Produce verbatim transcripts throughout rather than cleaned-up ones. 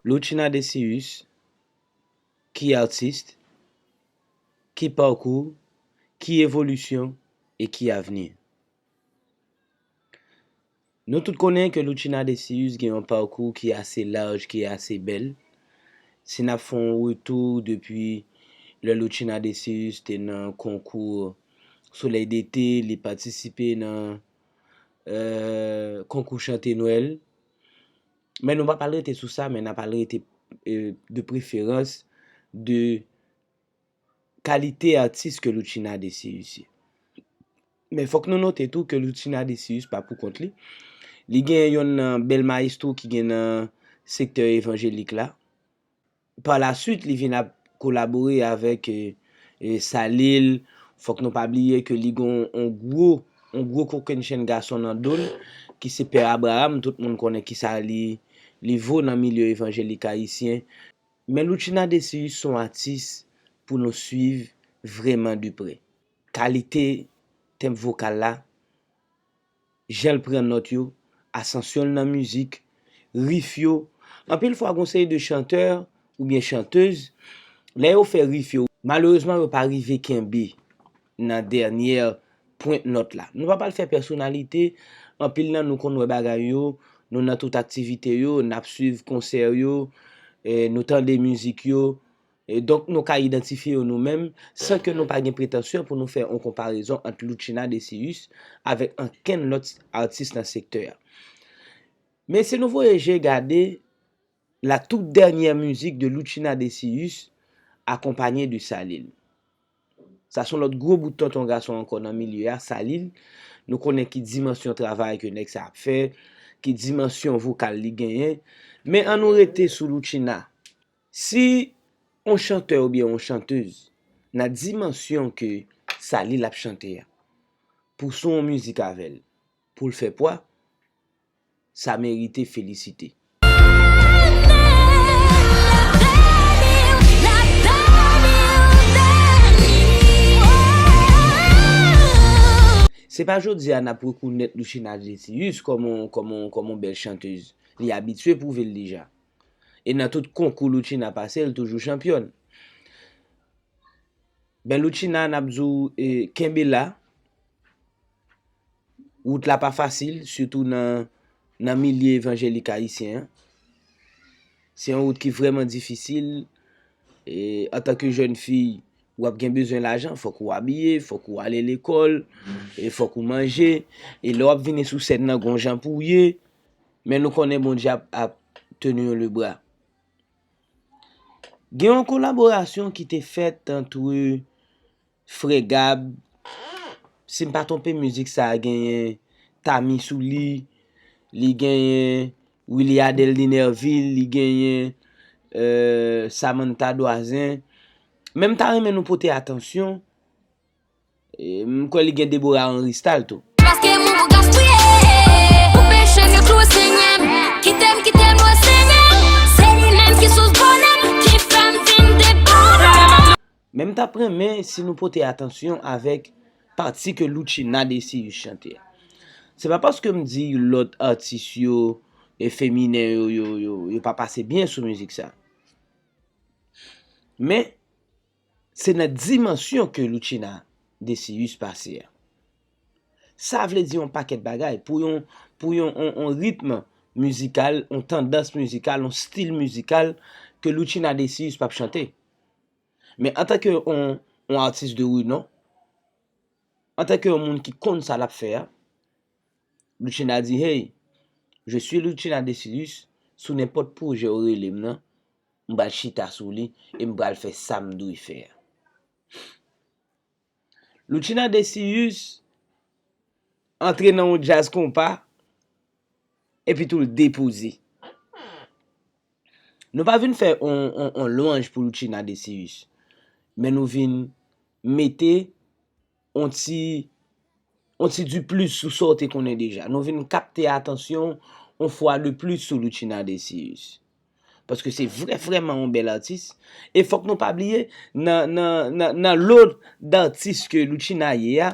Loutchina Decius, ki atis, ki pakou, ki evolisyon e ki avni? Nou tout konnen ke Loutchina Decius gen yon pakou ki ase laj, ki ase bèl. Si n ap fè yon retou depi lè Loutchina Decius te nan konkou Soleil d'été, li patisipe nan, euh, konkou chante Nwèl. Men nou pa pral rete sou sa, men n ap pral rete, euh, de preferans de kalite atis ke Loutchina Decius ye. Men fòk nou note tou ke Loutchina Decius pa pou kont li. Li gen yonn nan bèl mayestwo ki gen nan sektè evanjelik la. Pa la swit, li vin ap kolabore avèk, e, e, Salil. Fòk nou pa bliye ke li gen yon gwo, yon gwo kokennchenn gason nan do l, ki se Pè Abraham. Tout moun konnen kisa li, li vo nan milye evanjelik ayisyen. Men Loutchina Decius se yon atis pou nou swiv vrèman de prè. Kalite tenb vokal la, jan l pran nòt yo, asansyon l nan mizik, rif yo. Anpil fwa, gen yon seri de chantè oubyen chantez, lè yo fè rif yo, malerezman, yo pa rive kenbe nan dènyè pwent nòt la. Nou pa pral fè pèsonalite, anpil nan nou konn wè bagay yo, nou nan tout aktivite yo, n ap swiv konsè yo, e, nou tande mizik yo, e, donk nou ka idantifye yo nou menm, san ke nou pa gen pretansyon pou nou fè yon konparezon ant Loutchina Decius avèk ankenn lòt atis nan sektè a. Men si nou voye je gade, la toute dernière musique de Loutchina Decius, akonpanye de Salil. Sa se yon lòt gwo bout tonton gason ankò nan milye a, Salil. Nou konnen ki dimansyon travay ke nèg sa ap fè, ki dimansyon vokal li genyen. Men ann nou rete sou Loutchina. Si yon chantè oubyen yon chantez nan dimansyon ke Salil ap chante a, pou sou yon mizik avè l, pou l fè pwa, sa merite felisite. Se pa jodi a n ap rekonèt Loutchina Decius kòm yon, kòm yon, kòm yon bèl chantez. Li abitye pwouve l deja. E nan tout konkou Loutchina pase, l toujou chanpyòn. Ben Loutchina, n ap di w, e, kenbe la. Wout la pa fasil, sitou nan, nan milye evanjelik ayisyen an. Se yon wout ki vrèman difisil. E, antanke jèn fi, w ap gen bezwen lajan, fòk ou abiye, fòk ou ale lekòl, e fòk ou manje. E lè w ap vini sou sèn nan, gon jan pou w ye. Men nou konnen Bondye ap, ap teni w lebra. Gen yon kolaborasyon ki te fèt antre Frè Gab, si m pa twonpe, mizik sa a genyen Tami sou li, li genyen Willy Adèle Denervil, li genyen, euh, Samantha Doizen. Men m ta renmen nou pote atansyon, e, m kwè li gen Deborah Henristal tou. Paske moun pou gaspiye, pou peche nou tou, Senyè m. Kite m, kite m, o Senyè. Se li menm ki sous bonè m, ki fè m vin debòde. Men m t ap renmen si nou pote atansyon avèk pati ke Loutchina Decius chante a. Se pa paske m di lòt atis yo, e feminen yo, yo, yo, yo pa pase byen sou mizik sa. Men, se nan dimansyon ke Loutchina Decius pase a. Sa vle di yon pakèt bagay pou yon, pou yon, yon, yon ritm mizikal, yon tandans mizikal, yon stil mizikal ke Loutchina Decius p ap chante. Men antanke yon, yon atis de renon, antanke yon moun ki konn sa l ap fè a, Loutchina di, hey, je suis Loutchina Decius, sou nenpòt pwojè w rele m nan, m pral chita sou li e m pral fè sa m dwe fè a. Loutchina Decius antre nan yon djaz konpa, epi tou l depoze. Nou pa vin fè on, on, on lwanj pou Loutchina Decius, men nou vin mete on ti, on ti du plus sou sa w te konnen deja. Nou vin kapte atansyon on fwa de plis sou Loutchina Decius. Paske se vrè, vrèman yon bèl atis. E fòk nou pa bliye, nan, nan, nan, nan lo d'atis ke Loutchina ye a,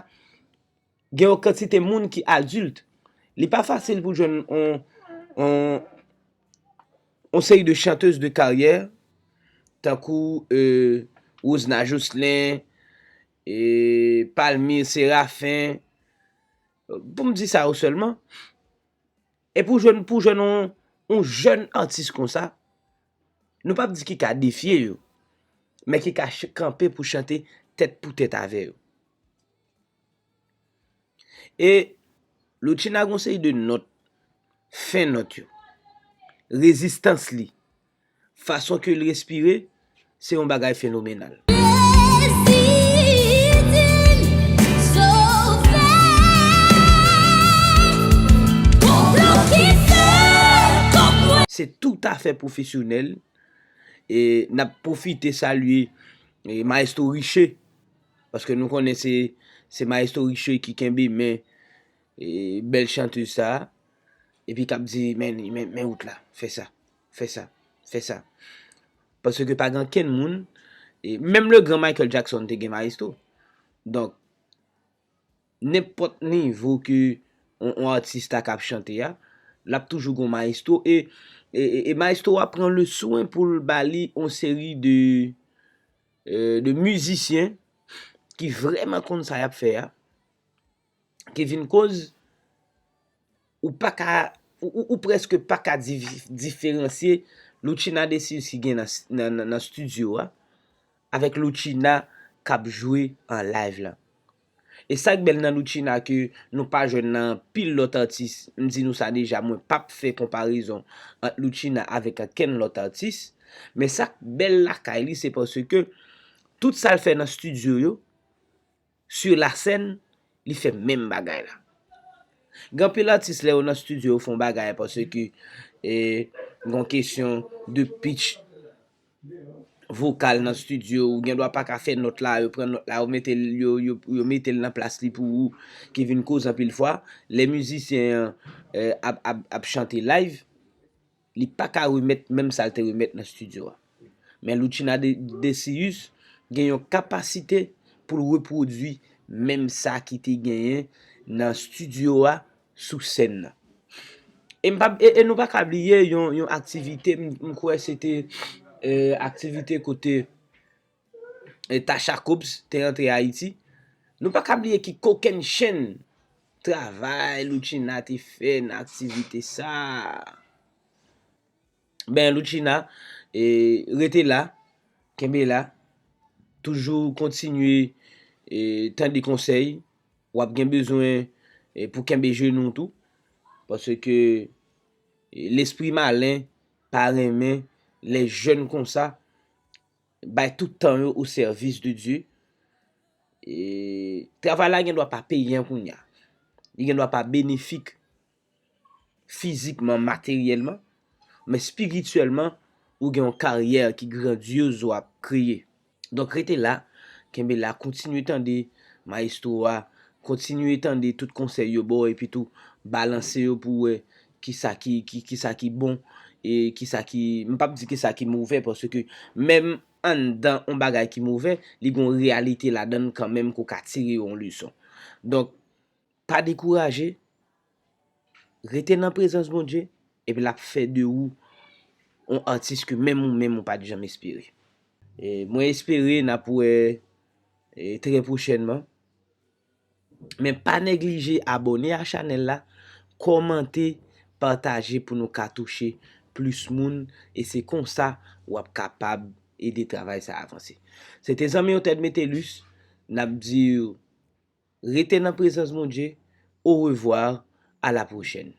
gen yon kantite moun ki adilt. Li pa fasil pou jwenn on, on, yon seri de chantèz de karyè, tankou, e, Rosna Jocelyn, e, Palmyre Séraphin, pou m di sa yo sèlman. E pou jwenn, pou jwenn yon, yon jèn atis konsa, nou p ap di ki ka defye yo, men ki ka ch-, kanpe pou chante tèt pou tèt avè yo. E Loutchina gon seri de nòt, fen nòt yo. Rezistans li, fason ke l respire, se yon bagay fenomenal. Se toutafè pwofesyonèl. E n ap pwofite salye, e, Maestro Riche, paske nou konnen se, se Maestro Riche ki kenbe men, e, bèl chantèz sa a, epi k ap di, men, men, men wout la, fè sa, fè sa, fè sa. Paske pa gen kenn moun, e, menm le gran Michael Jackson te gen maestro. Donk, nenpòt nivo ke yon, yon atis ta ka ap chante a, l ap toujou gon maestro. E, e, e, e maestro a pran le swen pou l ba li yon seri de, e, de mizisyen ki vrèman konn sa y ap fè a, ki vin koz ou pa ka, ou, ou, ou prèske pa ka divi-, diferansye Loutchina Decius ki gen nan, nan, nan, nan estidyo a, avèk Loutchina k ap jwe an live la. E sa k bèl nan Loutchina ke nou pa jwenn nan anpil lòt atis, m di nou sa deja, mwen p ap fè konparezon ant Loutchina avèk ankenn lòt atis, men sa k bèl lakay li, se paske tout sa l fè nan estidyo yo, sur la scène, li fè menm bagay la. Gen anpil atis lè yo nan estidyo yo fè yon bagay paske, e, gon kesyon de pitch vokal nan estidyo, ou gen dwa pa ka fè nòt la, yo pran nòt la, yo mete l, yo, yo, yo mete l nan plas li pou ou, ki vin koz anpil fwa, lè mizisyen an, e, ap, ap, ap chante live, li pa ka remèt menm sa l te remèt nan estidyo a. Men Loutchina De-, Decius gen yon kapasite pou l repwodui menm sa ki te genyen nan estidyo a sou sèn nan. E m pa, e, e nou pa ka bliye yon, yon aktivite, m, m kwè se te, e, aktivite kote, e, Tasha Cobbs te rantre Ayiti. Nou pa ka bliye ki kokennchenn travay Loutchina te fè nan aktivite sa a. Ben, Loutchina, e, rete la, kenbe la, toujou kontinye, e, tande konsèy, w ap gen bezwen, e, pou kenbe jenou w tou, paske, e, lespri malen pa renmen lè jèn konsa bay tout tan yo o sèvis de Dye. E, travay la gen dwa pa peyan kounye a. Li gen dwa pa benefik fizikman, materyèlman, men espirityèlman, ou gen yon karyè ki grandyoz w ap kreye. Donk, rete la, kenbe la, kontinye tande mayestwo a, kontinye tande tout konsèy yo ba w, epi tou balanse yo pou w wè kisa ki, ki, kisa ki bon, e kisa ki, m p ap di kisa ki movè, paske menm anndan yon bagay ki movè, li gen yon reyalite ladan l kanmenm ke w ka tire yon leson. Donk, pa dekouraje, rete nan prezans Bondye, epi l ap fè de ou yon atis ke menm ou menm ou pa t janm espere. E mwen espere n ap wè, e, trè pwochènman. Men pa neglije abòne a chanèl la, kòmante, pataje pou nou ka touche plis moun, e se konsa w ap kapab ede travay sa a avanse. Se te zanmi w Ted Metellus, n ap di w, rete nan prezans Bondye, orevwa, a la pwochèn.